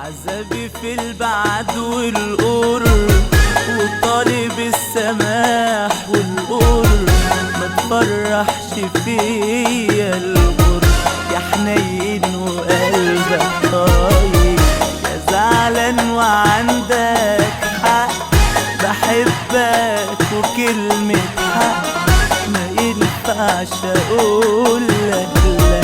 عذابي في البعد والقرب، وطالب السماح والقرب، ما تفرحش فيا الغرب. يا حنين وقلبك طيب، يا زعلان وعندك حق، بحبك وكلمة حق ما ينفعش اقول لك لا،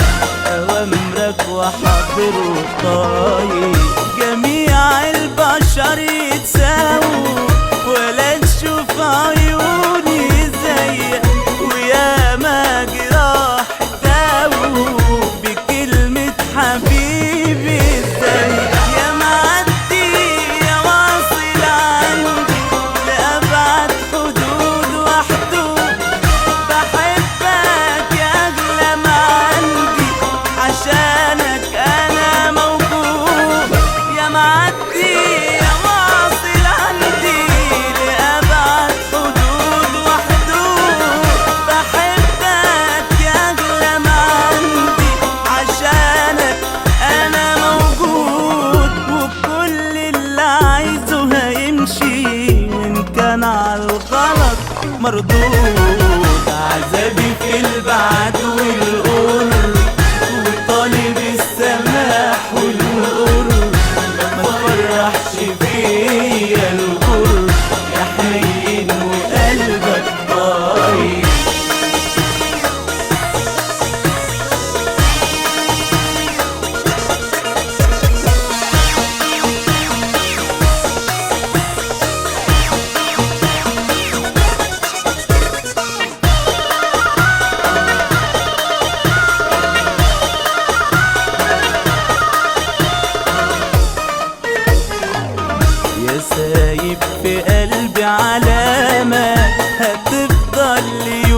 اوامرك وحاضر وطايق. جميع البشر يتساووا ولا تشوف عيوني زيك، ويا ما جراح داووا بكلمة حبيبي ازيك. يا معدي يا واصل عندي لأبعد حدود وحدود، بحبك يا أغلى ما عندي عشانك أنا موجود. يا معدي يا واصل عندي لأبعد حدود وحدود، بحبك يا أغلى ما عندي عشانك أنا موجود. وكل اللي عايزه هيمشي وإن كان عالغلط مردود. عذابي في البعد والقرب، وطالب السماح والقرب، ما تفرحش فيا الغرب. يا حنين وقلبك طيب. يا سايب في قلبي علامة هتفضل لي